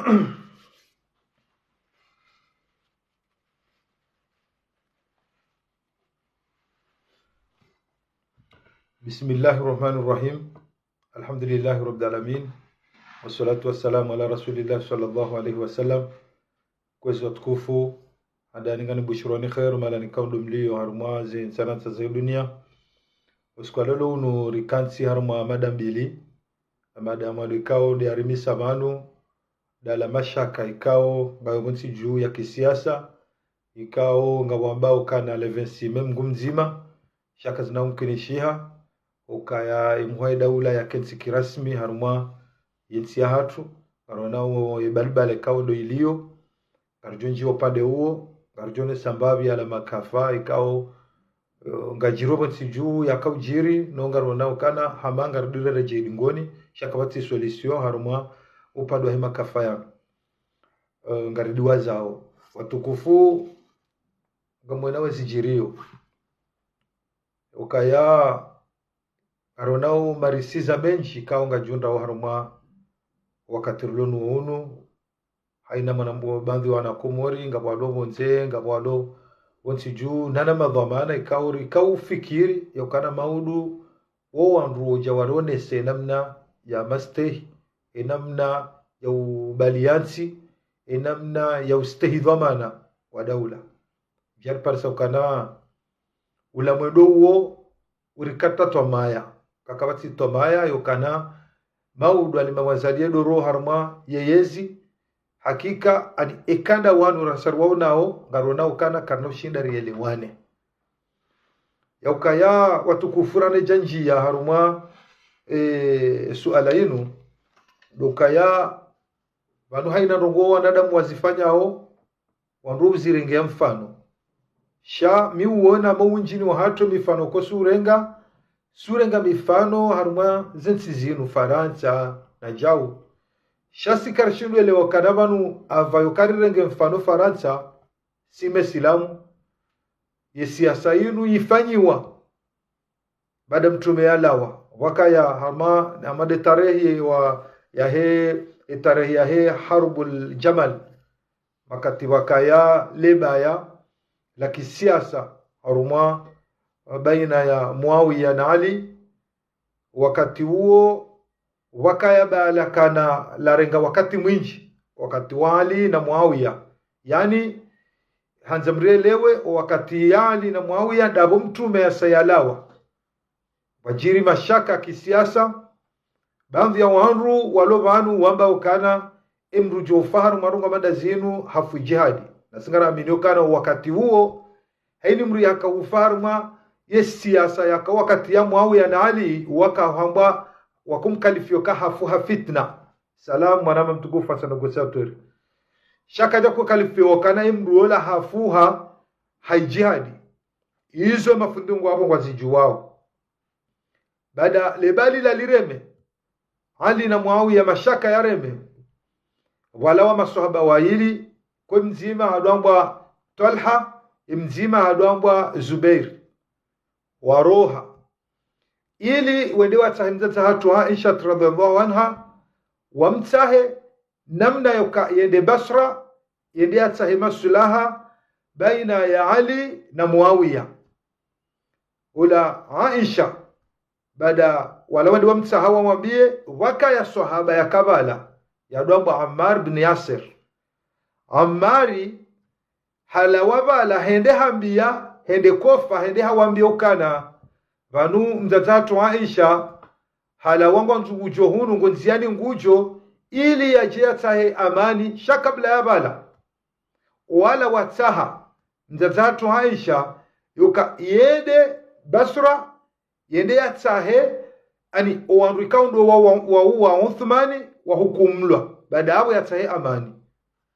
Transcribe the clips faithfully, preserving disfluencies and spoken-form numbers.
بسم الله الرحمن الرحيم. الحمد لله رب العالمين. والصلاة والسلام على رسول الله صلى الله عليه وسلم. Kwezi watukufu, handani ngambushuroni kheri, mahala nikao ndo mlio harumwa ze ntsanantsa za dunia. Usiku wa leo unu rikantsi harumwa mada mbili. Mada ya mwando ikao nde yarimisa pvanu, ndala mashaka ikao ngayo pvontsi dju ya kisiasa, ikao ngapvo wambao ukana le vingt-six mai mngu mdzima, sha kazina umkinishiha, ukaya emhuu wa daula yakentsi kirasmi harumwa yentsi yahatru, ngarionao ye balbala ikao ndo ilio, ngaridjo ndjia upande uwo, ngaridjo onesa mbapvi yala makafa ikao, eh, ngayadjiri pvontsi dju yakaudjiri, no ngarionao ukana hama ngaridjo redjei dingoni, sha kapvatsi solution harumwa upande wahe makafa yanu. Eh, ngaridiwazao. Watukufu, ngamwonao ezidjiriyo. Ukaya, ngarionao marisiza mendji ikao ngayadjundrao harumwa wakati rilo nuwo unu. Haina mwana mbo-, baadhwi wana Komori, ngapvo walo pvondze, ngapvo walo pvontsi dju, nana madhwamana ikao ri-, ikao ufikiri, yaukana maudu, wo wandru wodja warionese enamna ya mastehi, enamna ya ubaliantsi, enamna ya ustehi dhwamana wa daula. Djari parisa ukana ula mwendo uwo urikata twamaya. Kakapvatsi twamaya, yaukana maudu alima wazaliye ndoro harumwa yeyezi. Hakika ani ekanda wanu rasari waonao, ngarionao ukana karina ushinda rielewane. Yaukaya watukufu ranedja ndjia harumwa, eh, suala inu, ndo ukaya pvanu haina ndrongoo wanadamu wazifanyao, wandru uzirengea mfano. Sha mi uona mo undjini wahatru mifano ko surenga, surenga mifano harumwa zentsi zinu, Farantsa na djau. Sha si karishindwa elewa ukana pvanu apvayo karirenge mfano Farantsa, si mesilamu, ye siasa inu ifanyiwa baada mtrume yalawa, wakaya hama, hama nde tarehi wa, yahe, e tarehi yahe Harbul Jamal, wakati wakaya lebaya la kisiasa harumwa, baina ya Muawiya na Ali, wakati uwo wakaya bala kana larenga wakati mwindji, wakati wa Ali na Muawiya. Yaani, handza mrielewe, wakati ya Ali na Muawiya ndapvo mtrume yasa yalawa. Pvwadjiri mashaka ya kisiasa, baadhwi ya wandru walo pvanu wamba ukana emdru djo ufa harumwa ndrongoo mada zinu hafu jihadi. Na si ngaraminio ukana wakati uwo, haina mdru yaka ufa harumwa ye siasa yaka wakati ya Muawiya na Ali, waka hambwa wakumkalifio ka hafu ha fitna. Salam, mwanama mtukufu, asana gosi atweri. Sha kadja kukalifio ukana emdru ola hafu ha, ha jihadi. Izo mafundi ngwapvo ngwazidjuwao. Baada lebali la lireme, Ali na Muawiya mashaka yareme, pvwalawa maswahaba wayili, kwe mdzima hadjwambwa Talha, mdzima hadjwambwa Zubair. Waroha. Ili wende watsahe mdzadze hatru Aisha radhiallahu anha, wamtsahe namna yoka yende Basra, yende yatsahe masulaha baina ya Ali na Muawiya. Ula Aisha, baada wala wende wamtsaha wamwambiye, wakaya swahaba yaka pvala, yadjwambwa Ammar bin Yasir. Ammari halawa pvala hende hambiya, hende kofa, hende hawambiya ukana, pvanu mdzadze hatru Aisha, halawa ngwandzo ngudjo hunu, ngo ndziani ngudjo, ili yadje yatsahe amani, sha kabla ya pvala. Wala watsaha, mdzadze hatru Aisha, yoka yende Basra, yende yatsahe, ani, owandru ikao ndo wa, wa, wa, wa Uthmani, wahukumlwa, baada apvo yatsahe amani.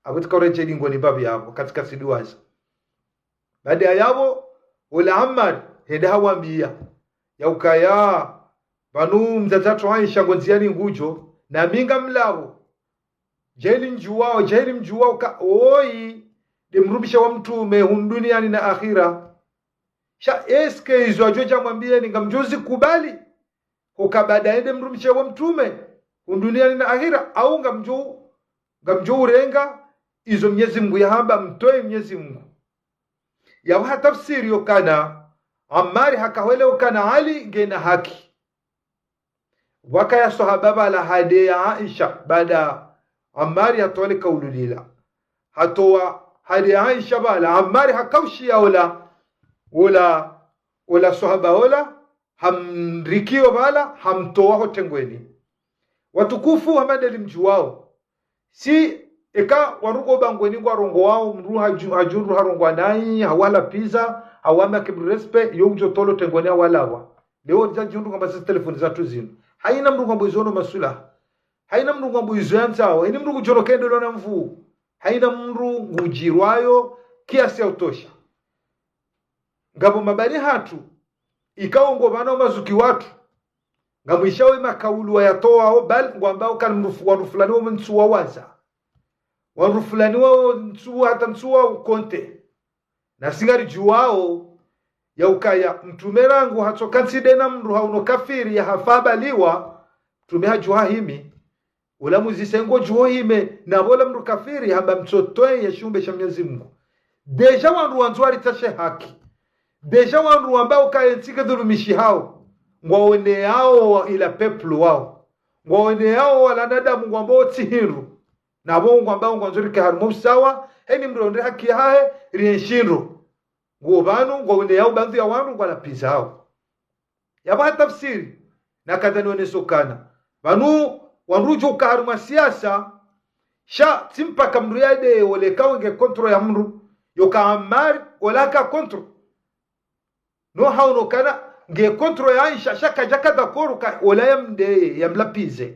Apvo tsika uredjei dingoni mbapvi apvo, katsika sidiwaza. Baada yapvo, ula Ammar, hende hawambiya, yaukaya, pvanu mdzadze hatru Aisha ngo ndziani ngudjo, na mi ngamlapvo. Djeli mdjuwao, djeli mdjuwao ka, oyi, nde mrumishe wa mtrume, hunu duniani na akhira. Sha, est-ce que izo yadjo dja mwambiyeni ngamdjo zikubali? Hoka baada yende mrumishe wa mtrume, hunu duniani na akhira, au ngamdjo ngamdjo urenga izo Mnyezi Mngu yahamba, mtwii Mnyezi Mngu. Yapvo hatafsiri yokana Ammari hakahwelea ukana Ali ngena haki. Pvwakaya swahaba pvala hade ya Aisha, baada Ammari hatowa le kaulu lila. Hatowa hade ya Aisha pvala, Ammari hakaushiya ola, ola, ola swahaba ola, hamrikio pvala, hamtowa ho tengweni. Watukufu, hama ndeli mdjuwao, si eka wandru ko bangweni ngwarongowao, mndru hadju-, hadjundru harongowa nayi, hawalapviza, hawamake mndru respect, yo udjo tolwa tengweni hawalawa. Leo ridja djundru ngamba si telefoni zatru zinu. Haina mndru ngwambo izo no maswilaha. Haina mndru ngwambo izo yandzao. Haina mndru ngudjo no kendelo na mvuu. Haina mndru ngudjirwayo kiasi ya utosha. Ngapvo mabani hatru, ikao ngo pvana wo mazuki watru, ngamwishao ye makaulu wayatowao, bal ngwambao kana mndru fu-, wandru fulani wo mntsu wawaza. Wandru fulani wo ntsu hata ntsu wa ukonte. Nasi ngaridjuwao, ya ukaya, mtrume rangu hatsoka ntsi de na mndru hauno kafiri ya hafa habaliwa, mtrume hadjuha himi, ola muzise ngodjuho hime, na pvo ola mndru kafiri hamba mtsotweye shiumbe sha Mnyezi Mngu. Déjà wandru wandzo waritsahe haki. Déjà wandru wambao ukaya ye ntsi kedhulumishihao. Ngwaoneyao ila peuple wao. Ngwaoneyao wala wanadamu ngwambao tsi hindru. Na pvo ngwambao ngwandzo rike harumwa usawa, heni mndru yahundre haki yahahe, rienshi ndro. Ngo pvanu, ngwaoneyao baadhwi ya wandru ngwalapvizao. Yapvo hatafsiri, na kadha nioneso kana. Pvanu, wandru udjo uka harumwa siasa, sha tsi mpaka mndru yade oleka wenge contre ya mndru, yoka Ammar, ola ka contre. No hauno kana, nge contre ya Aisha, sha kadja ka d'accord ka, ola yamdeye, yamlapvize.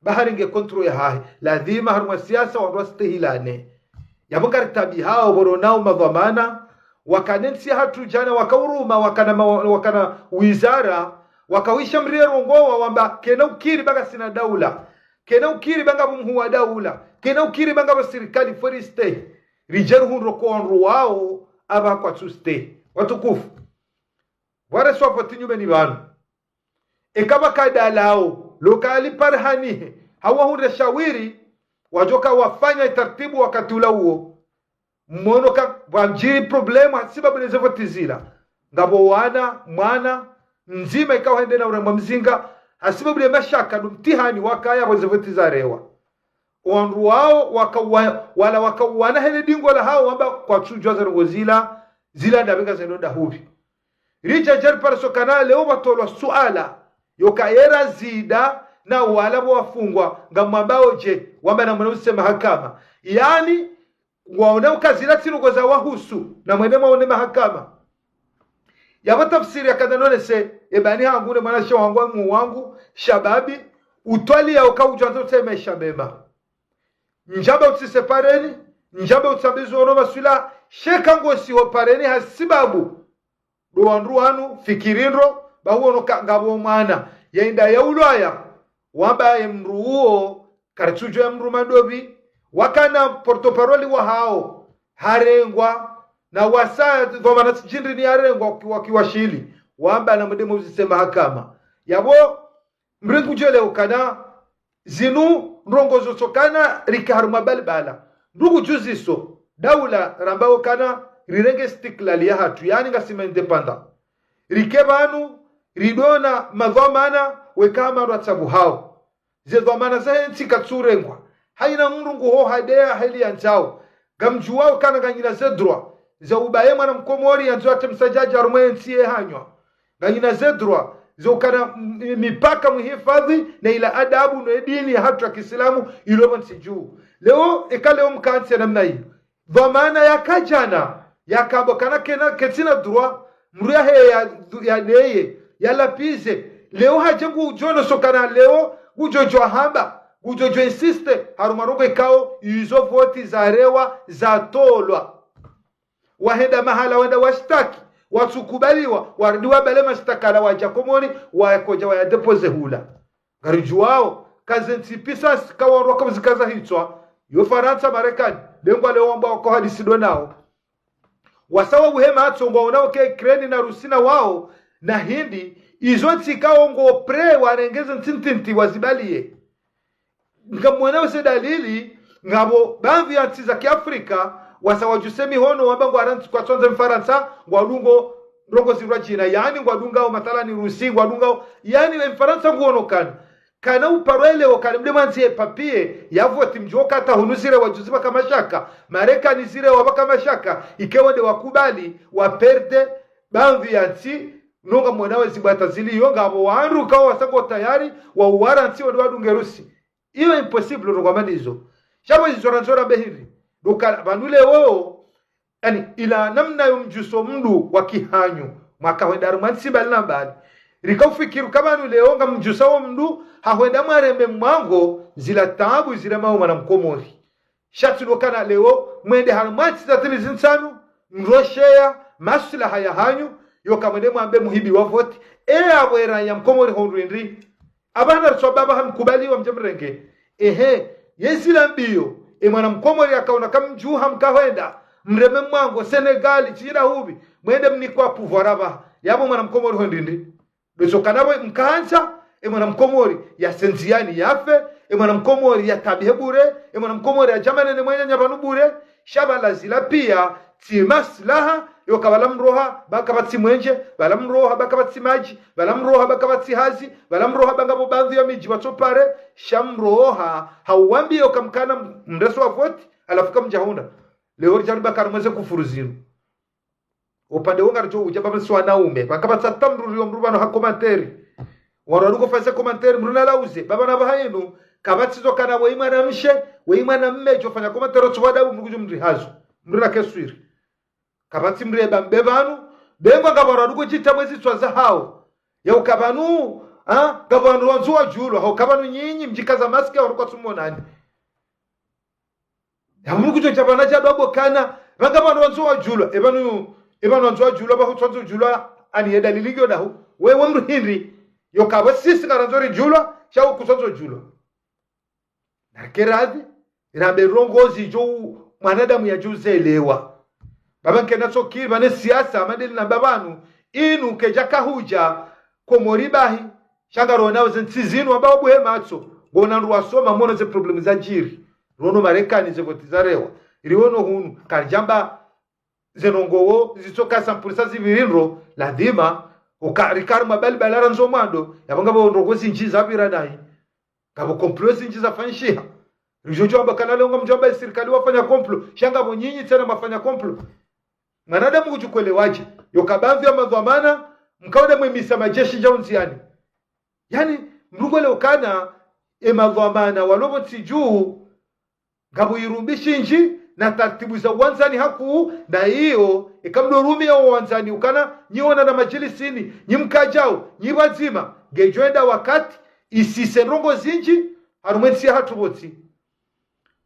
Bahari nge contre yahahe. Lazima harumwa siasa wandru wastehilane. Yapvo ngaritabihao pvo ronao madhwamana, wakana ye ntsi yahatru djana, wakauruma, wakana ma-, wakana wizara, wakawisha mndru yerongowa wamba, kena ukiri ba ngasina daula. Kena ukiri ba ngapvo mhuu wa daula. Kena ukiri ba ngapvo sirikali foriste. Ridje rihundro ko wandru wao, apva kwatsustehi. Watukufu. Pvwareswa voti nyumeni pvanu. Eka pvaka dalao, loka Ali parihanihe, hawahundre shawiri, wadjoka wafanya itartibu wakati ula uwo. Mmono ka pvwamdjiri problème hasibabu ne ze voti zila. Ngapvo wana, mwana, mdzima ikao hende na uremwa mzinga, hasibabu ne mashaka no mtihani wakaya pvo ze voti zarewa. Wandru wao wakawa-, wala wakauwana hele dingo lahao wamba kwatsudjuwa ze ndrongoo zila, zila ndapvi ngazendo ndahupvi. Ridja djari pariso kana leo pvatolwa suala, yoka ye razida na wala pvo wafungwa, ngamwambao dje, wamba namwende muzise mahakama. Yaani, ngwaona uka zila tsi ndrongoo zawahusu, namwende mwaone mahakama. Yapvo tafsiri yakana nonese, ebani hangu ne mwanashe wangu, mhuu wangu, shababi, utwaliya uka udjwandza utsahe maesha mema. Ndjamba utsise pareni, ndjamba utsambizi ono maswila, sheka ngosiho pareni hasibabu. Ndo wandru wanu, fikiri ndro, ba huono ka-, ngapvo mwana. Yainda ya ulwaya, wamba ye mndru uwo, karitsudjuwa ye mndru madopvi, wakana porte-parole wahao, harengwa, na wasaya dhwamana tsi djindri ni harengwa waki-, wakiwashili, wamba namwende muzise mahakama. Yapvo, mndru ngudjo elewa ukana, zinu ndrongoo zotsokana rike harumwa balibala. Ndrongoo djuziso, daula rambao ukana rirenge istiklali yahatru, yaani ngasina indépendance. Rike pvanu, ridona madhwamana, weka hama ndrwa tsabuhao. Ze dhwamana zahe ntsi katsurengwa. Haina mndru nguho hadeya heli yandzao. Ngamdjuwao ukana nganyina ze droit za ubaye mwana mkomori yandzo yatse msadjadja harumwa ye ntsi ye hanywa. Nganyina ze droit za ukana m-, mipaka muhifadhi na ila adabu no edini yahatru ya kiislamu ilo pvo ntsi dju. Leo, eka leo mkantsi ya namna inu. Dhwamana yaka djana, yakamba ukana kena, ketsina droit, mndru yahe ya, yadeye, yalapvize. Leo hadje ngudjo oneso ukana leo, ngudjo djo hamba, ngudjo djo insiste, harumwa ndrongoo ikao, izo voti zarewa, zatolwa. Wahenda mahala wenda washtaki, watsukubaliwa, warudi wabale mashtaka yala wadja Komori, wakodja wayadéposer hula. Ngaridjuwao, ka ze ntsi puissance, ka wandru waka uzikaza hitswa, yo Farantsa, Marekani, lengwa leo wamba wako hadisi ndo nao. Wasawa uhe matso ngwaonao ke Ukraine na Russie na wao, na Hindi, izo ntsi ikao ngo prêt warenge ze ntsi ntiti wazibaliye. Ngamwonao ze dalili, ngapvo baadhwi ya ntsi za kiafrika, wasa wadjuse mihono, wamba ngwarantsi kwatsondze Mfarantsa, ngwadungo ndrongoo zirwa djina, yaani ngwadungao mathalani Rusi, ngwadungao, yaani Mfarantsa nguonokana. Kana uparwa leo kana mdje mwandziye papier ya voti mdjo kata hunu zire wadjuzi pvaka mashaka, Marekani zire wapvaka mashaka, ike wo nde wakubali, waperde, baadhwi ya ntsi, nonga mwona wezi bwata zili yo, ngapvo wandru kao wasa ngo tayari, wa uwarantsi wende wadunge Rusi. Iyo impossible, rongo amanizo. Sha pvo izo randzo rambe hindri. Ndo ka pvanu leo, yaani, ila namna yo mdjuso mndru wa kihanyu, mwaka hwenda harumwa ntsi mbali na mbali. Rika ufikiri uka pvanu leo ngamdjusa wo mndru, hahwenda mwareme mwango, zila taabu ziremao mwana mkomori. Sha tsi ndo kana leo, mwende harumwa ntsi za tini zintsanu, mrosheya, maslaha ya hanyu, yoka mwende mwambe muhibi wa voti, e apvo era ya mkomori hondru hindri. Apvanu ritso baba hamkubali wa mdje mrenge. Ehe, yezila mbiyo, e mwana mkomori yakaona kamdjuha mkahwenda, mreme mwango, Senegali, tsi ila hupvi, mwende mnikwa pouvoir apvaha, yapvo mwana mkomori hondru hindri. Ndo izo kana pvo mkahantsa, e mwana mkomori ya sendziani yafe, e mwana mkomori ya tabihe bure, e mwana mkomori ya djamane ne mwenye nyapvanu bure, sha pvala zila pia, tsi maslaha, yoka pvala mroha, ba kapvatsi mwenje, pvala mroha, ba kapvatsi madji, pvala mroha, ba kapvatsi hazi, pvala mroha, ba ngapvo baadhwi ya midji pvatso pare, sha mroha, hauwambiya yoka mkana mreso wa voti, halafu kamdjahundra. Leo ridja ribakari mweze kufuru zinu. Upande wo ngaridjo udja pvapvo si wanaume. Pvaka pvatsi hata mndru uriyo mndru pvanu ha commentaire. Wandru wadungo fanya commentaire, mndru nalauze. Pvapvo na pvaha inu, kapvatsi zo kana weyi mwanamshe, weyi mwanamme, djo fanya commentaire, otsu pvadabu mndru kudjo mndri hazo. Mndru na keswiri. Kapvatsi mndru eba mbe pvanu, be ngwa ngapvo wandru wadungo djita mwezi tswa za hao. Yauka pvanu, ha? Ngapvo wandru wandzo wadjulwa, hauka pvanu nyinyi, mdjikaza maske, wandru kwatsu monani. Ya mndru kudjo dja pvanu dja dwabo kana, pvanga pvanu wandzo wadjulwa, e pvanu, e pvanu wandzo wadjulwa, pvahu tsi wandzo udjulwa, ani ye dalili ngiyo dahu. Wewe mndru hindri, yoka pvo sisi ngarandzo ridjulwa, sha wo kutsu wandzo udjulwa. Narike radhi, rambe ndrongoo zidjo u-, mwanadamu yadjo zelewa. Pvapvo nkena tsokiri, pvane siasa, madeli na pvapvanu, inu kedja kahudja, Komori bahi, sha ngaronao ze ntsi zinu, wamba wabuhe matso, ngona ndru wasoma, mwono ze problème zadjiri. Rono Marekani ze voti zarewa. Riono hunu, karidjamba ze ndrongoo, zitsoka sampulisa zipviri ndro, ladhima, uka-, rikari mwa bali balara ndzo mwando, yapvo ngapvo ndrongoo zindji zapvira nayi. Ngapvo complot zindji zafanyishiha. Ridjo djwamba kana leo ngamdjwamba sirikali wafanya complot, sha ngapvo nyinyi tsena mwafanya complot. Mwanadamu kudjukwelewa dje, yoka baadhwi ya madhwamana, mkaona mwemisa majeshi dja undziani. Yaani, mndru kwelewa kana, e madhwamana, walo pvo ntsi dju, ngapvo irumbi shindji, na taratibu za wandzani hakuu, na iyo, eka mdo rumiya wo wandzani, ukana, nyi wona na madjilisini, nyi mkadjao, nyi pvadzima, ngedjo enda wakati, isise ndrongoo zindji, harumwa entsi yahatru pvo ntsi.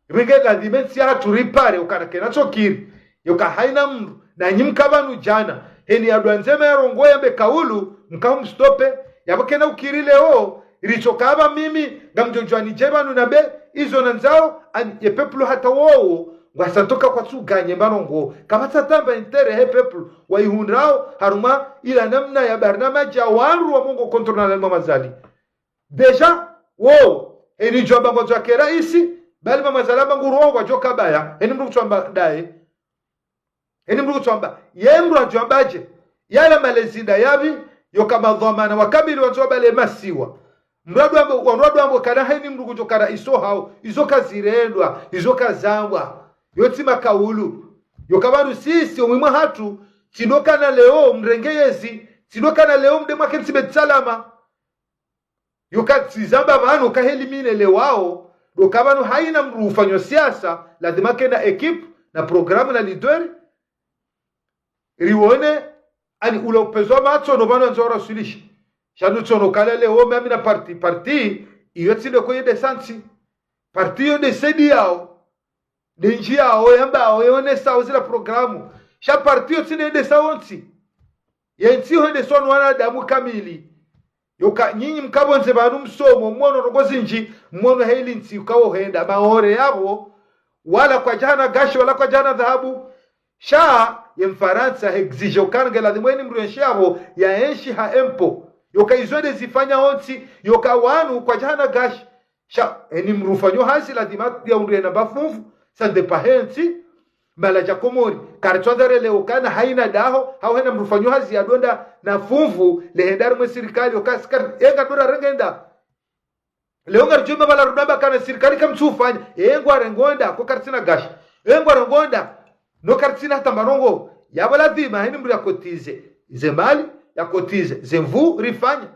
Ipvo nge ladhima entsi yahatru ripare, ukana kena tsokiri, yoka haina mndru, na nyi mka pvanu djana, heni ya dwa ndzema ya ndrongoo yambe kaulu, mkahu mstope, yapvo kena ukiri leo, ritsoka pva mimi, ngamdjo djwani dje pvanu nambe, izo nandzao, ani ye peuple hata wowo, ngwasantsoka kwatsu ganye mba ndrongoo, kapvatsi hata mba intérêt he peuple, wayihundrao, harumwa, ila namna ya barnamaji ya wandru wa mongo contre na lalima mazali. Déjà, wo, heni djwamba ngwandzo wake raisi, bali mamazalama nguro ngwadjo kabaya, heni mndru kutsu amba ndaye. Heni mndru kutsu amba, ye mndru adjo amba dje, yala malezi ndayapvi, yoka madhwamana wa kamili wandzo wabale masiwa. Mndru adjo amba, wandru adjo amba kana heni mndru kudjo kara iso hao, izo kazirendwa, izo kazambwa. Yo tsi makaulu. Yoka pvanu sisi, omwimwa hatru, tsi ndo kana leo mrenge yezi, tsi ndo kana leo mde mwake ntsi Beit Salama. Yoka tsi zamba pvanu ka heli mine lewao, ndo ka pvanu haina mndru ufanyo siasa, ladhima kena équipe, na programme na leader, riwone, ani ula upezwa matso, no pvanu andzo waraswilisha. Sha nutsono kala leo, mami na parti, parti, iyo tsi nde ko yende santsi. Parti iyo nde sedi yao. Nde ndji yao yamba, yao yonesao zila programu. Sha parti yo tsi nde yendesao ntsi. Ye ntsi ho yendeswa no wanadamu kamili. Yoka nyinyi mkapvondze pvanu msomo, mwono ndrongoo zindji, mwono heli ntsi ukawo henda. Maore yapvo, wala kwadjahana gashi, wala kwadjahana dhahabu. Sha, ye Mfarantsa, he exige ukana nge ladhima eni mndru yenshi yapvo, ya enshi ha impôt. Yoka izo nde zifanya ontsi, yoka wanu kwadjahana gashi. Sha, eni mdru ufanyo hazi lazima ya undre na mba funvu, ça dépend he ntsi, mbala dja Komori. Karitswandza relewe ukana haina daho, hau hena mdru ufanyo hazi ya ndo enda na funvu, le henda harimwa e sirikali, oka sikari, enga ndo ra renge nda. Leo ngaridjo amba mbala rudamba kana sirikali kamtsu ufanya, engwa rengo nda, ko karitsina gashi. Engwa rengo nda, no karitsina hata mba ndrongoo. Yapvo lazima, heni mdru ya cotiser. Ze mali, ya cotiser. Ze nvuu, rifanya.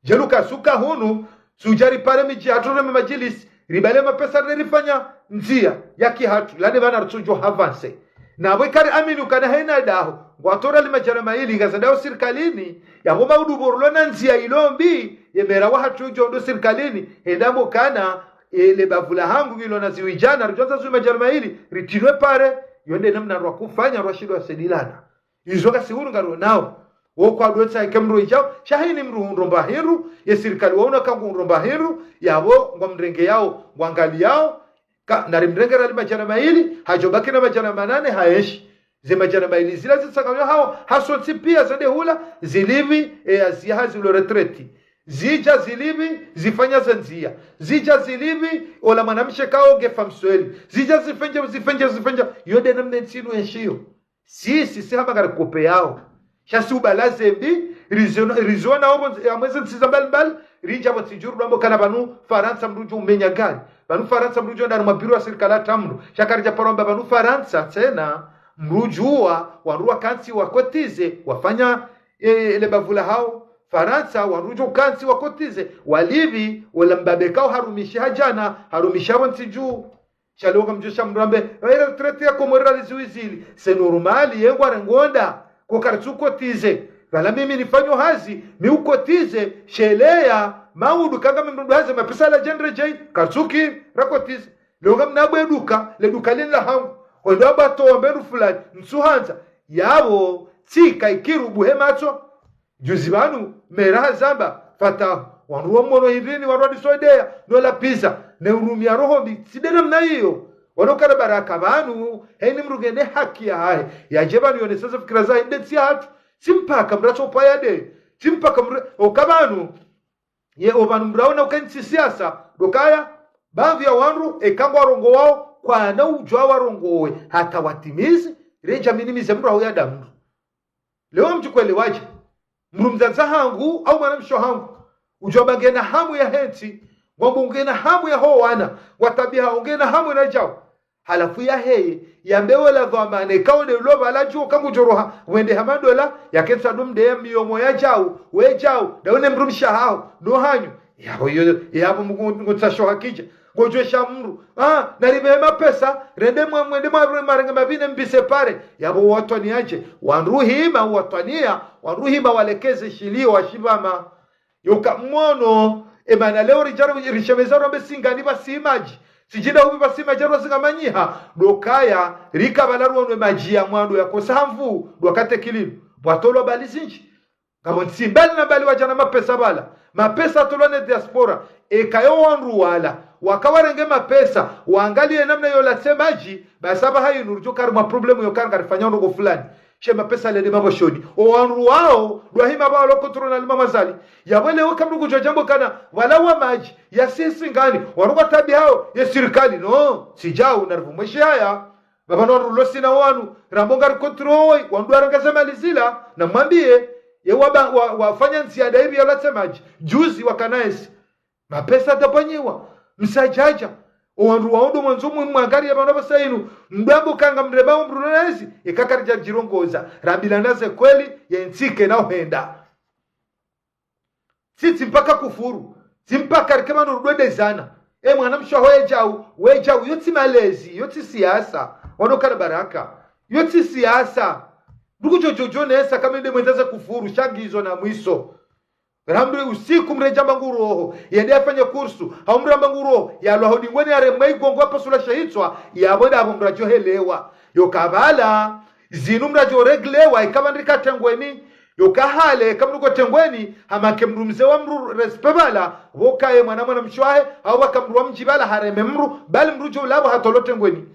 Djeli uka suka hunu, sudja ripare midji hatru reme madjilisi, ribale mapesa rende rifanya ndzia, ya kihatru, lande pvanu ritsudjo avancer. Na pvo ikari amini ukana haina daho, ngwatolwa le madjana mayili, ngazendao sirikalini, yapvo maudu pvo rilo na ndzia ilo mbi, ye mera wahatru udjo ndo sirikalini, henda amba ukana, e, le bavu la hangu ngilo na ziwi djana, ridjo andza ziwi madjana mayili, ritrilwe pare, yo nde namna rwa kufanya, rwa shindwa sedilana. Izo kasi hunu ngaro nao. Wo kwa dotsa ike mdru idjao, sha heni mdru hundro mba hindru, ye sirikali waona kangu hundro mba hindru, yapvo ngwa mrenge yao, ngwa ngali yao, ka, nari mrenge ra le madjana mayili, hadjo baki na madjana manane, haenshi. Ze madjana mayili zila zitsanganyo hao, hasontsi pia zende hula, zilipvi, e, ya ziya hazi ulo retraite. Zidja zilipvi, zifanya za ndzia. Zidja zilipvi, ola mwanamshe kao nge femme seule. Zidja zifenje, zifenje, zifenje. Yo nde namna e ntsi inu yenshiyo. Si, si, si hama ngari kope yao. Sha si ubala ze mbi, riziona, riziona opvo, ya mwezi ntsiza mbali mbali, ridja pvo tsidjuru dambo kana pvanu Farantsa mdru udjo umenya gari. Pvanu Farantsa mdru udjo ndani mwa biro ya sirikali hata mdru. Sha karidja paro amba pvanu Farantsa tsena, mdru udjuwa, wandru wakantsi wa cotiser, wafanya, e, le bavu la hao. Farantsa, wandru udjo kantsi wa cotiser, walipvi, ola mbabe kao harumishi hadjana, harumishi apvo ntsi dju. Sha leo ngamdjo sha mdru ambe, e retraite ya Komori ra le ziwi zili. C'est normal, ye ngwa rengo nda. Ko karitsu cotiser. Pvala mimi nifanyo hazi, mi u cotiser, sheleya, maudu kanga mi mdru hazi, mapesa la djendre djei, karitsu ki, ra cotiser. Leo ngamna bwe duka, le duka lini la hangu. Wendo amba towa mbe ndru fulani, ntsu handza. Yapvo, tsika ikiru buhe matso. Juzi pvanu, mera hazamba, fata, wandru wa mono hindrini, wandru wa disoidea, no la pizza, ne urumia roho mbi, tsi nde namna iyo. Wano kana baraka pvanu, heni mdru ngena haki yahahe. Yadje pvanu yonese ze fikira zahe, nde ntsi yahatru. Tsi mpaka mdru atso paya nde. Tsi mpaka mdru, oka pvanu, ye o pvanu mdru aona uka ntsi siasa, ndo kaya, baadhwi ya wandru, eka ngwa rongowao, kwana udjuwa warongowe, hata watimizi, redja minimize mdru ahuya nda mdru. Leo mdjo kwelewadje? Mdru mdzadze hangu, au mwanamshe hangu. Udjo amba ngena hamu yahe ntsi, ngwambo ngena hamu yaho wana, ngwatabiha ngena hamu na djao. Halafu yaheye, yambe wola dhwamana, kao nde ulo pvala dju, ka ngudjo roha, wende ha madola, yakentsi ndo mnde ya miyomo ya djao, we djao, nda wene mdrumshe haho, no hanyu. Yapvo yo, yapvo mngu, ngutsasho hakidja. Ngodjo sha mdru. Ah, nari pve mapesa, rende mwa, mwende mwa, mwa renge mapvi ne mbise pare. Yapvo watwaniya dje. Wandru hima watwaniya, wandru hima walekeze shilio washipvama. Yoka mono, emana leo ridjaro, rishemeza rombe singani pvasi madji. Sijinda hupvi pvasi madji aro singa manyiha. Ndo kaya, rika pvala ruonwe madji ya mwando ya kosa ha nvuu, ndo kate kilinu. Pvwatolwa mbali zindji. Ngapvo ntsi mbali na mbali wadja na mapesa pvala. Mapesa yatolwa ne diaspora. Eka yo wandru wala, waka warenge mapesa, wangaliye namna yo latse madji, basi apvaha inu ridjo kari mwa problème yo kari ngarifanya ndrongoo fulani. She mapesa lende mapvoshoni. O wandru wao, ndo wahima pvao lo contrôle na lima mazali. Yapvo leo ka mdru ngudjo djambo kana, wala wa madji, ya sisi ngani, wandru ngwatabihao, ye sirikali, no, tsi djao, nari pvumwe shihaya. Pvapvanu wandru ulo sina wanu, rambo ngari contrôle, wandru warenga ze mali zila, na mwambiye, ye waba, wa, wafanya ndzia nda ipvi ya latse madji. Juzi wakana esi. Mapesa yatapvanyiwa. Msadjadja. O wandru wao ndo mwandzo mwe mwangaliye pvanu pvasa inu. Mdru ambo kanga mrema o mdru na esi. Eka karidja djirongoza. Rambilana ze kweli, ye ntsi kena uhenda. Tsi, tsi mpaka kufuru. Tsi mpaka rike pvanu rudwedezana. E mwanamshe waho ye djau, we djau, yo tsi malezi, yo tsi siasa. Wano kana baraka. Yo tsi siasa. Nduku djo djo djo nesa kama nde mwendza ze kufuru, sha ngizo na mwiso. Rambe usiku mredja mba nguroho, yende yafanye kursu, hau mramba nguroho, yalwa ho dingoni yaremwe igongo yapasula she hitswa, yapvo ndapvo mradjo helewa. Yoka pvala, zinu mradjo reglewa, ika pvandru rika tengweni, yoka hale, eka mdru ko tengweni, hamake mdru mze wa mdru respect pvala, pvo kaye mwana mwanamshe wahe, hau pvaka mdru wa mdji pvala hareme mdru, bali mdru djo ulapvo hatolwa tengweni.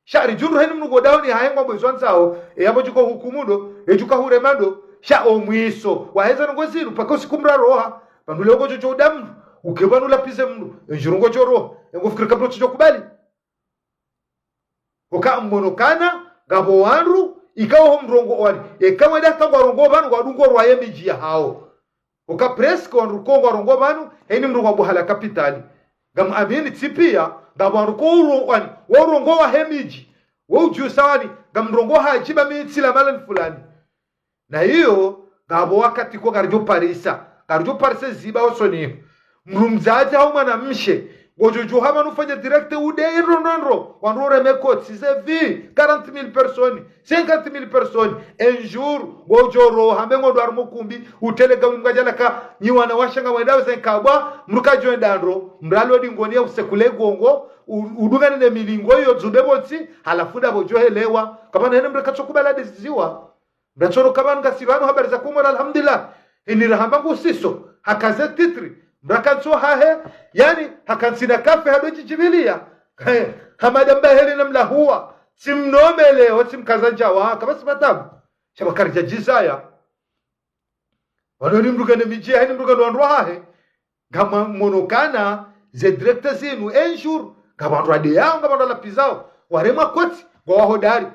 Sha ridjundru heni mdru ko dahoni hahe ngwambo izo andzao, e yapvo djuka hukumu ndo, e djuka hurema ndo, sha o mwiso, waheza ndrongoo zinu, paka usiku mraroha, pvandru leo ngodjo djo uda mdru, Uke pvanu lapvize mndru, e ndjuru ngodjo roha, e ngofikiri kabla utsidjo kubali. Oka mmono kana, ngapvo wandru, ikao ho mrongoa wani. Eka wenda hata ngwarongoao pvanu, ngwadungo rwaye midji yahao. Oka presque wandru ko ngwarongoao pvanu, heni mndru ngwa buhala kapitali. Ngam amini tsi pia, ngapvo wandru ko uro wani, warongoa wahe midji. Wo udjusa wani, ngamrongoa hadji ba mi tsila malani fulani. Na iyo, ngapvo wakati ko ngaridjo parisa. Ngaridjo parisa ziba osoni. Mndru mdzadze hau mwana mshe. Ngodjo djuha pvanu ufanye direct ude irondondro. Wandru ureme kotsi, ze vie, quarante mille personnes, cinquante mille personnes. Un jour, ngodjo roha, mbe ngondo harumwa ukumbi, utele gamu mkadjala ka, nyi wanawashe ngamwendao ze nkabwa, mndru kadjo enda ndro, mndru alo dingoni ya usekule gongo, u-, udungane ne milingo iyo dzube pvontsi, halafu ndapvo djo helewa. Kapvana hene mndru katso kubala deziwa. Mndru atsono kapvanu ngasi pvanu habari za Komori, alhamdulillah. Hini rahamba ngusiso, hakaze titre, mndru akantso hahe, yani, hakantsina kafe hado djidjibilia. He, hamada mba heli na mlahuwa, tsimnomele, otsimkaza ndjawa, kapvatsi pvatabu. Sha pvakaridja djizaya. Wano ni mndru kane midji, heni mndru kane wandru wahahe. Ngamwa mmono kana, ze direct zinu, un jour, ngapvo wandru wadeyao, ngapvo wandru walapvizao, waremwa kotsi, ngwa wahodari.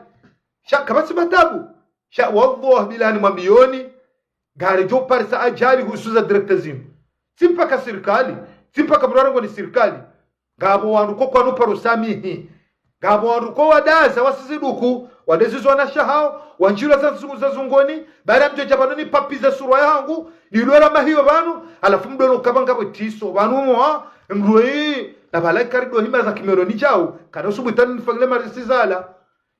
Sha, kapvatsi pvatabu. Sha, wallah, billahi ni mwambioni, ngaridjo parisa ajali husu za direct zinu. Tsi mpaka sirikali, tsi mpaka mndru arengwa ni sirikali. Ngapvo wandru ko kwanu paro samihi. Ngapvo wandru ko wadaza wasiziduku, wadezizwa na shahao, wandjilwa za nzungu za zungoni, baada mdjo dja pvanu ni papize surwa yahangu, nilwela mahiyo pvanu, halafu mdono kapva ngapvo tiso, pvanu mwa, mndru yi, na pvala ikari do hima za kimero ni djau, kana usubu itani nifangile marisi zala.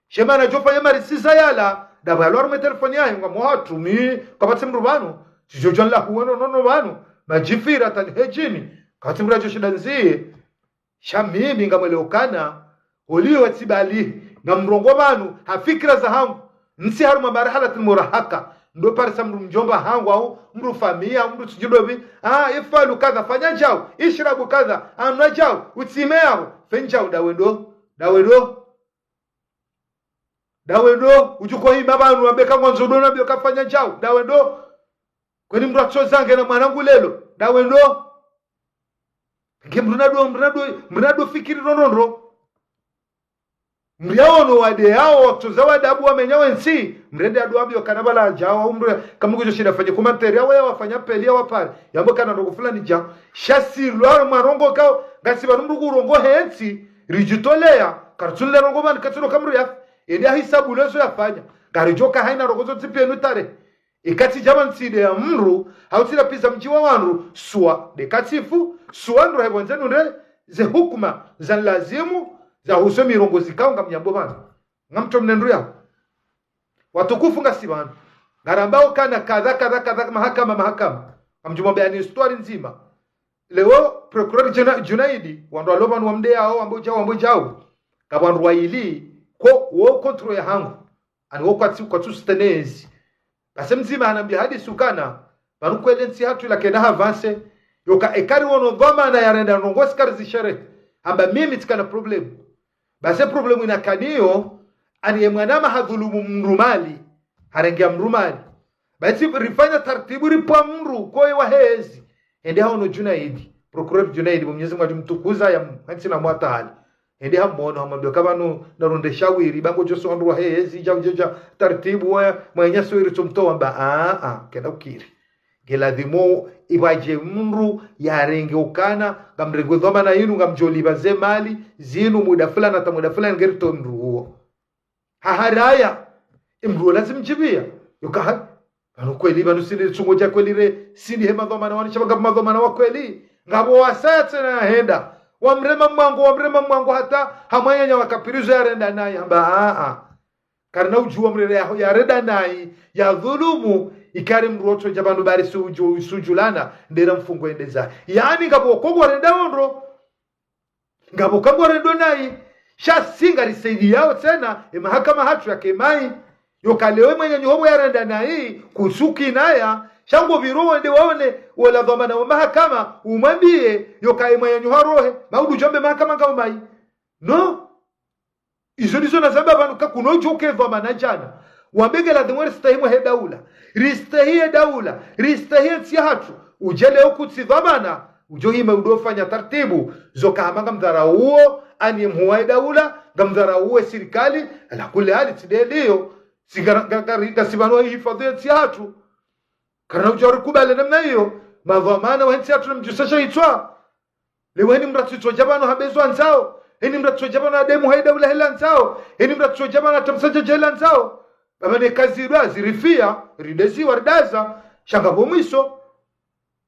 Shema na djofanya marisi zayala, ndapvo yalo harumwa telefoni yahe, ngamwa hatru mi, kapvatsi mndru pvanu, tsidjo djwa nlahuwe no, no, no pvanu, madjifira tani hedjini, kapvatsi mndru adjo shinda ndziye. Sha mimi ngamweleo kana, holiho tsibali, ngamrongoao pvanu, ha fikira zahangu, ntsi harumwa marahalatil murahaka, ndo parisa mndru mdjomba hangu au, mndru famiya, mndru tsidjudopvi, ah, ifalu kadha, fanya djau, ishrabu kadha, anwa djau, utsime yao, fe ndjau, ndawendo, ndawendo. Ndawendo, udjuko hima pvanu, wambe ka ngwandzo ndo, nambe ka fanya djau, ndawendo. Kweni mndru atsozange na mwanangu lelo, ndawendo. Nge mndru nado, mndru nado, mndru nado fikiri ndrondrondro. Mndru yaono wadeyao, watsoza wadabu wamenyao entsi, mndru ende ado wambiwa kana pvala djao, au mndru ya, kamndru kudjo shinda fanye commentaire, yawe yawafanya peli, yawapare, yambe kana ndrongo fulani djao. Sha si lwaro mwarongoa kao, ngasi pvanu mndru kurongoa hentsi, ridjitolea, karitsunile ndrongo pvanu katsuno ka mndru yafe, ende ahisabu lezo yafanya, ngaridjoka haina ndrongo zontsi pia inu tarehi. Ikatsi djapva ntsi nde ya mndru, hau tsi lapviza mdji wa wandru, swa nde katsifu, swa ndro hepvo ndzenu nde ze hukuma za lazimu, za husu mirongo zikao ngamnyambo pvanu. Ngamtso mne ndru yao. Watukufu ngasi pvanu. Ngarambao kana kadha, kadha, kadha, mahakama, mahakama. Ngamdjo mwambe ani histoire ndzima. Leo, procureur Juna-, Junaidi, wandru walo pvanu wamdeyao, wambo djau, wambo djau. Ngapvo wandru waili, ko, wo contrôle yahangu. Ani wo kwatsu, kwatsu soutenir ezi. Basi mdzima hanambia hadisi ukana, pvanu kweli ntsi hatru ila kena ha avance, yoka ekari wono dhwamana ya renda ndrongo sikari zisherehe. Hamba mimi tsikana problème. Basi problème ina kaniyo, ani ye mwanama hadhulumu mndru mali, harenge ya mndru mali. Basi rifanya taratibu ripva mndru koye wa hezi. Hende haono Junaidi, procureur Junaidi, bo Mwenyezi Mungu adjumtukuza ya m-, hantsi na mwatahali. Hende hamono, hamwambia ka pvanu, narunde shawiri, ba ngodjo so wandru wa hezi, djau djau djau, taratibu wa, mwenya shawiri tsomtowa mba, a, a, kenda ukiri. Nge ladhimu, ipvadje mndru, yarenge ukana, ngamrenge dhwamana inu, ngamdjolipva ze mali, zinu muda fulani, hata muda fulani, ngeritowa mndru uwo. Haharaya, emndru ola zimdjipvia. Yoka ha, pvanu kweli, pvanu sindi tsungo dja kweli re, sindi he madhwamana wani, sha pvanga madhwamana wa kweli. Ngapvo wasaya tsena yahenda. Wamrema mwango, wamrema mwango hata, ha mwananya wakapvirizo yarenda nayi, hamba, a, a. Karina udjuwa mrere ya, yarenda nayi, yadhulumu, ikari mndru otsodja pvanu bari sudju, sudjulana, ndera mfungo endeza. Yani ngapvo kogwa renda ondro. Ngapvo kangwa rendo nayi, sha si ngarisaidiyao tsena, emahakama hatru yake mayi. Yoka leo emwananyaho pvo yarenda nayi, kusuki naya, sha ngo pviro wende waone, wola dhwamana wa mahakama, umwambiye, yoka emwananyaho arohe, maudu djombe mahakama ngao mayi. No. Izo ndizo na zamba pvanu ka kuno djoke dhwamana djana. Wambe nge ladhimu ristehi mwe he daula. Ristehi ye daula. Ristehi ye ntsi yahatru. Udje leo kutsi dhwamana. Udjo hima udofanya tartibu, zo ka hama ngamdharauo, ani mhuu wa daula, ngamdharauo sirikali, ala kulli hali tsi ndeliyo, tsi nga-, nga-, nga-, ngasi pvanu hifadhwi ye ntsi yahatru. Karina udjo rikubali namna iyo, madhwamana wa ntsi yahatru namdjusashe hitswa. Leo heni mndru atsodja pvanu hambe zo andzao, heni mndru atsodja pvanu hademu ha daula hela andzao, heni mndru atsodja pvanu hatamsa djadja hela andzao. Baba ne kazi ndo zirifiya, rideziwa ridaza, sha ngapvo mwiso.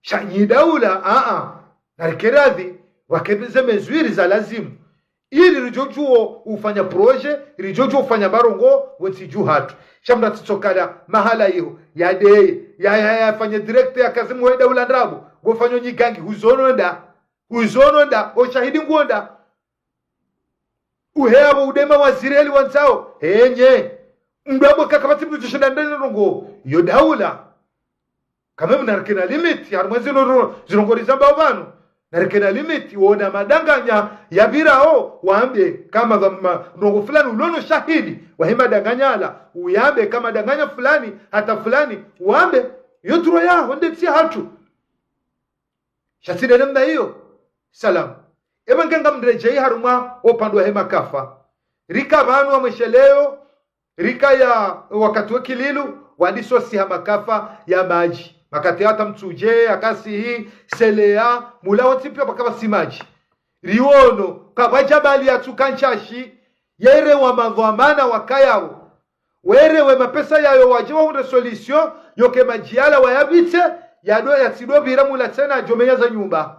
Sha nyi daula, a-a, narike radhi, wakepveze mezwiri za lazimu. Ili ridjodjuo ufanya projet, ridjodjuo ufanya marongozi, wo ntsi dju hatru. Sha mndru atsitsokala mahala iho, yadeye, ya, ya, yafanye direct ya kazi mhuu wa daula ndrabo, ngofanyo nyigangi, huzono nda, huzono nda, o shahidi nguo nda. Uhe apvo udema waziri heli wandzao, henye. Mndru apvo kakapvatsi mndru djushinda ndene ndrongoo, yo daula. Kamwe mnarike na limite, harumwa zino ro-, zirongoo rizambao pvanu. Narike na limite, wona madanganya yapvirao, wambe kama pvwa ma-, ndrongoo fulani ulono shahidi, wahe madanganya ala, uyambe kama danganya fulani, hata fulani, wambe, yo droit yaho, nde ntsi yahatru. Sha tsi ndele namna iyo, salamu. Eba nge ngamredjeyi harumwa opvandre wahe makafa. Rika pvanu wa mwesheleo, rika ya wakati we kililu, wadisosi ha makafa ya madji. Makati hata Mtsudje, Akasihi, Seleya, mula wontsi piya pvakapvatsi madji. Riwono, kapvwadja bali yatsuka nshashi, yere wa madhwamana wakayao. Were we mapesa yayo wadje wahundre solution, yoke madji yala wayapvitse, yado yatsidopvira mula tsena yadjomenya za nyumba.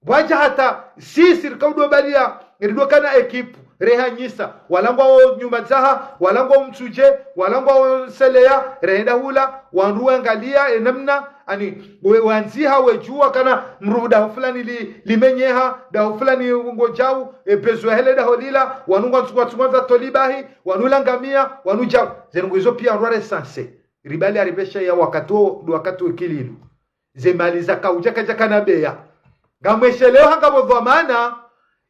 Pvwadja hata sisi rikaudo baliya, ridokana ekipu, rehanyisa, walangwa wo Nyumadzaha, walangwa wo Mtsudje, walangwa wo Seleya, rehenda hula, wandru wangaliya, enamna, ani, we, wandziha wedjuwa kana mndru daho fulani li, limenyeha, daho fulani ngodjau, e besoin hele daho lila, wanu ngwatsu-, ngwatsungwanza tolibahi, wanu langamiya, wanu djau. Zenu ngizo piya wandru warecenser. Ribali aripvesha ya wakati wo, ndo wakati we kililu. Ze mali zakaudja kadja kana beya. Ngamwesheleo hanga pvo dhwamana,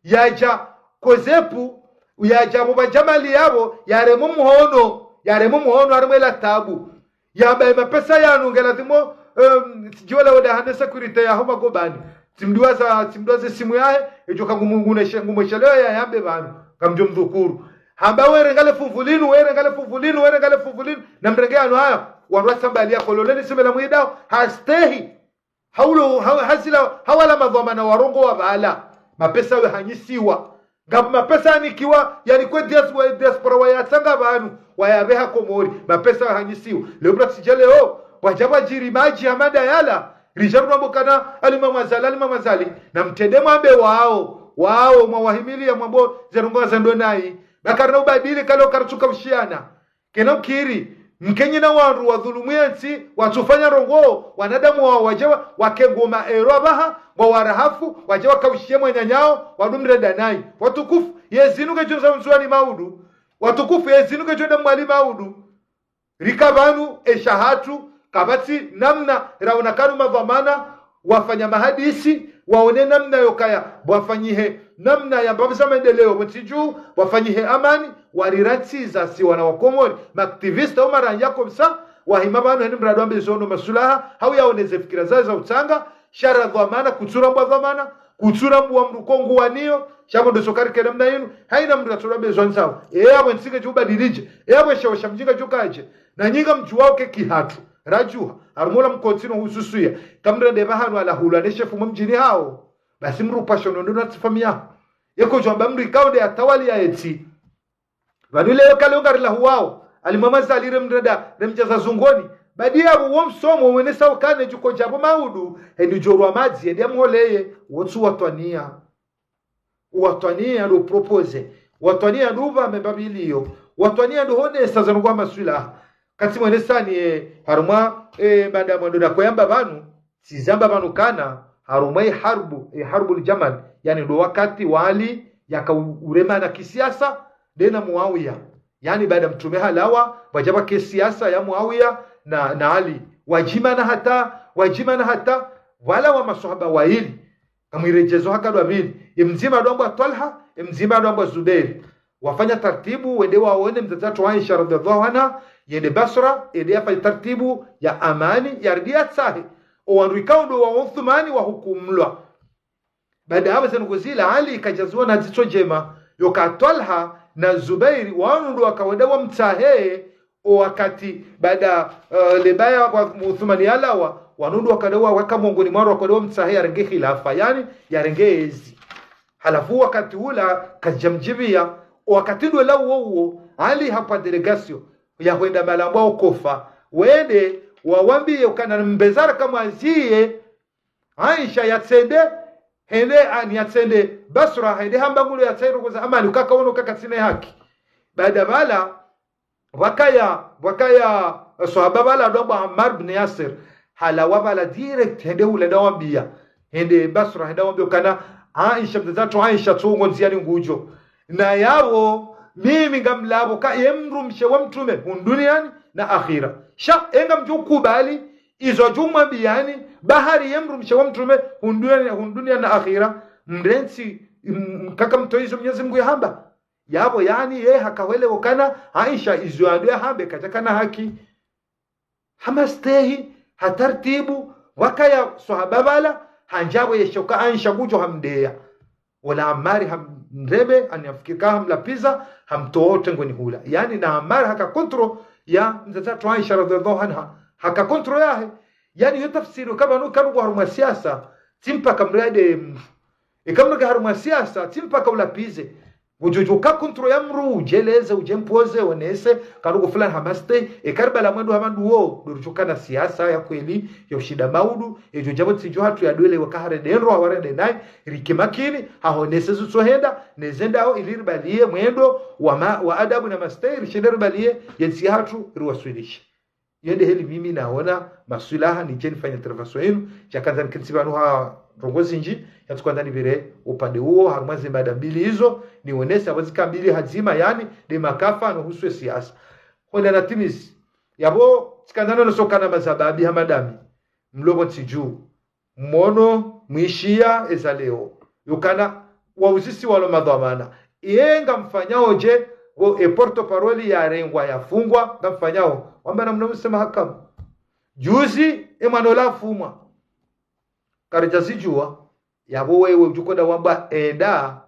yadja kozepu, yadja pvo pvadja mali yapvo, yareme mhono, yareme mhono harumwa ela tabu. Yamba ye mapesa yanu ngeladhimo, em, tsidjuwa la wada hane sécurité yaho magobani. Tsimduwaza, tsimduwaza simu yahe, edjo ka ngumu-, ngune she-, ngumwesheleo ya yambe pvanu. Kamdjo mdhukuru. Hamba were ngale funvu linu, were ngale funvu linu, were ngale funvu linu. Namrenge yanu haya. Wandru wasambaliya kololeni simela mwidao. Hastehi. Haulo, ha-, hazila, hawala madhwamana warongowa pvala. Mapesa we hanyisiwa. Ngapvo mapesa yanikiwa, yanikwe dias-, wa diaspora wayatsanga pvanu, wayapveha Komori, mapesa yahanyisiwa. Leo pvula tsidja leo, pvwadja pvwadjiri madji hamada yala, ridja rwambo kana, Alima Mwazali, Alima Mwazali, na mtrende mwambe wao, wao, mwawahimiliya mwambo, ze ndrongoo za ndo nayi, ba karina ubadili kalo karitsuka ushiyana. Kena ukiri, mkenyi na wandru wadhulumu ye ntsi, watsufanya ndrongoo, wanadamu wao wadje wa-, wakengoma ero apvaha, ngwawarahafu, wadje wakaushiye mwananyao, wadumrenda nayi. Watukufu, ye zinu ngedjo za unzwani maudu. Watukufu, ye zinu ngedjo da mwali maudu. Rika pvanu, esha hatru, kapvatsi namna, raona kanu madhwamana, wafanya mahadisi, waone namna yokaya, wafanyihe namna ya mbapvi za maendeleo, pvo ntsi dju, wafanyihe amani, wariratsiza si wana wa Komori, ma activiste au maranya komsa, wahima pvanu heni mradi wambe zono masulaha, hau yaoneze fikira zahe za utsanga, sha ra dhwamana, kutsurambwa dhwamana, kutsurambwa mndru kongu waniyo, sha pvo ndo sokarike namna inu, haina mndru atsorambe zwandzao, e apvo ntsi ngedjo ubadilidje, e apvo esha washa mdji ngadjo kaje, na nyi ngamdjuwao ke kihatru, radjuha, harumwa ola mkontsi no hususiya, kamrende pvahanu ala hulwa ne shefu mwa mdjini hawo. Basi mndru upasho nondo na tsi famiyi yaho. Yeko djwamba mndru ikao nde atawaliya ye ntsi. Pvanu leo kale ongarilahuwao, Alima Mwazali remrenda, remdjaza zungoni. Badi yapvo wo msomo wenesa ukane djuko djapvo maudu, hendi djorwa madzi, hendi yamholeye, wotsu watwaniya. Watwaniya ndo proposer. Watwaniya ndo upva memba pviliyo. Watwaniya ndo honesa zanu kwa maswilaha. Katsi mwenesani, eh, harumwa, eh, mada mwando na koyamba pvanu, tsizamba pvanu kana, harumwa ye harbu, ye harbul jamal, yaani ndo wakati wa Ali yaka u-, uremana kisiyasa, nde na Muawiya. Yaani baada mtrume halawa, pvwadja pvake siyasa ya Muawiya na, na Ali. Wadjimana hata, wadjimana hata, pvwalawa maswahaba wayili. Kamwiredjezo haka dwa pvili. Ye mdzima adwambwa Twalha, ye mdzima adwambwa Zubair. Wafanya tartibu, wende waone mdzadze hatru Aisha radhiallahu anha, yende Basra, yende yafanye tartibu ya amani, yaridi yatsahe. O wandru ikao ndo wa Uthmani wa hukumlwa. Baada hapvo zinu kuzila, Ali kadjaziona dzitso ndjema, yoka Twalha na Zubairi, wanu ndo waka wende wamtsahe, o wakati baada, eh, lebaya wa Uthmani yalawa, wanu ndo waka wende wa, waka mongoni mwa wandru waka wende wamtsahe yarenge khilafa, yaani yarenge ezi. Halafu wakati ula kadjamdjibiya, o wakati ndo lawo uwo, Ali hapva délégation ya hwenda mahala mbwa o Kufa, wende wawambiye ukana mbezara kamwaziye Aisha yatsende, hende ani yatsende Basra, hende hamba ngulo yatsende koza amani, ukaka wono kaka tsina haki. Baada pvala, pvwakaya, pvwakaya, eh, swahaba pvala ndo wambwa Ammar bin Yasir, halawa pvala direct, hende hule ndo wambiya, hende Basra, hende wambiya ukana Aisha, mdzadze hatru Aisha, tsungo ndziani ngudjo. Na yapvo, mimi ngamlapvo ka ye mdrumshe wa mtrume, hunu duniani na akhira. Sha, engamdjo kubali, izo djumwambiyani, bahari ye mdrumshe wa mtrume, hunu duniani, hunu duniani na akhira, mrentsi, m-, kaka mtoyi izo Mnyezi Mungu yahamba. Yapvo, yaani, ye haka hwelewa ukana, Aisha, izo yando yahambe, kadjakana haki. Ha mastehi, ha tartibu, pvwakaya swahaba pvala, handjapvo yeshoka Aisha ngudjo hamdeya. Wola Ammari hamreme, ani hamfikiri ka hamlapviza, hamtowa otrengweni hula. Yaani na Ammari haka contrôle ya mdzadze hatru Aisha radhiallahu anha. Haka contrôle yahe. Yaani yo tafsiri ka pvanu kanu harumwa siasa, tsi mpaka mdru yade mdru. Eka mdru ke harumwa siasa, tsi mpaka ulapvize. Udjo djuka contrôle ya mdru, udjeleze, udje mpoze, onese, kanu ko fulani ha mastehi, eka ribala mwendo ha mandru wo, ndo ridjo kana siasa ya kweli, ya ushinda maudu, edjo djapvo tsi djo hatru ya dwele waka harende ndro, hawarende nayi, rike makini, hahonese zutso henda, nezendao ili ribaliye mwendo wa ma-, wa adabu na mastehi, rishinde ribaliye, yentsi hatru, riwaswilishe. Iyo nde heli mimi naona maswilaha nidje nifanye intervention inu, sha kandza nikentsi pvanu ha ndrongoo zindji, yatsu kandza nipvire upande uwo, harumwa ze mada mbili izo, nionese apvo zika mbili hadzima, yaani, nde makafa no huswe siasa. Honda na timisi, yapvo, tsikandza nono sokana mazababi ha madami, mlopvo ntsi dju, mwono, mwishiya, eza leo. Yukana, wauzisiwa walo madhwamana. Iye ngamfanyao dje, wo e porte-parole yarengwa, yafungwa, ngamfanyao. Wamba na mna msema hakamu. Juzi, e mwana ola afumwa. Karidja zidjuwa, yapvo wewe udjo konda wamba enda,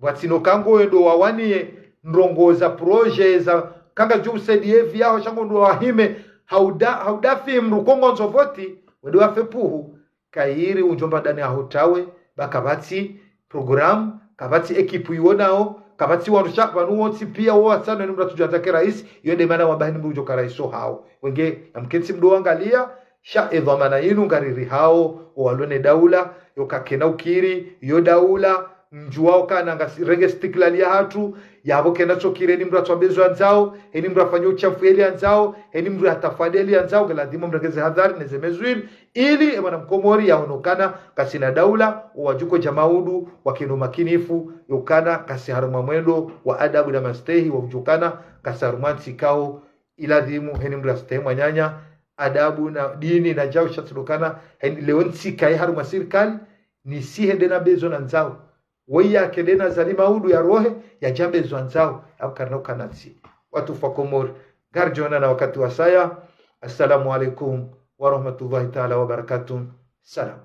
pvwatsina kango wendo wawaniye ndrongoo za projet za kanga djo usaidiye vi yaho sha ngo ndo wahime, hauda, haudafi mdru ko ngondzo voti, wende wafe puhu, kayiri undjomba ndani aho tawe, ba kapvatsi programme, kapvatsi ekipu iwonao, kapvatsi wandru sha pvanu wontsi piya wo watsano ni mdru atsudjuwa zake raisi, iyo nde mana wamba heni mdru udjoka raisi ohao. Wenge, namkentsi mdru wangaliya, sha edhwamana inu ngaririhao, owalo ne daula, yo kakena ukiri, yo daula, mdjuwao kana ngasirenge istiklali yahatru, yapvo kena tsokiri heni mdru atswambe zo yandzao, heni mdru afanye utshafu yeli yandzao, heni mdru atafade yeli yandzao, ngeladhimu mrenge ze hadhari neze mezwili, ili e mwana mkomori yaono kana kasina daula, owadjuko dja maudu, wakeno makinifu, yokana kasi harumwa mwendo wa adabu na mastehi, wa udjukana kasi harumwa ntsi kao, iladhimu heni mdru astehi mwananya, adabu na dini na djau sha tsi ndo kana, heni leo ntsi kayi harumwa sirikali, ni si hende na bezo na ndzao. Woyi yake nde na zali maudu ya rohe, ya djambe zo yandzao, apvo karina ukana ntsi. Watukufu wa Komori, ngaridjo onana wakati wasaya. Assalamu alaikum wa rahmatullahi taala wa barakatuh. Salam.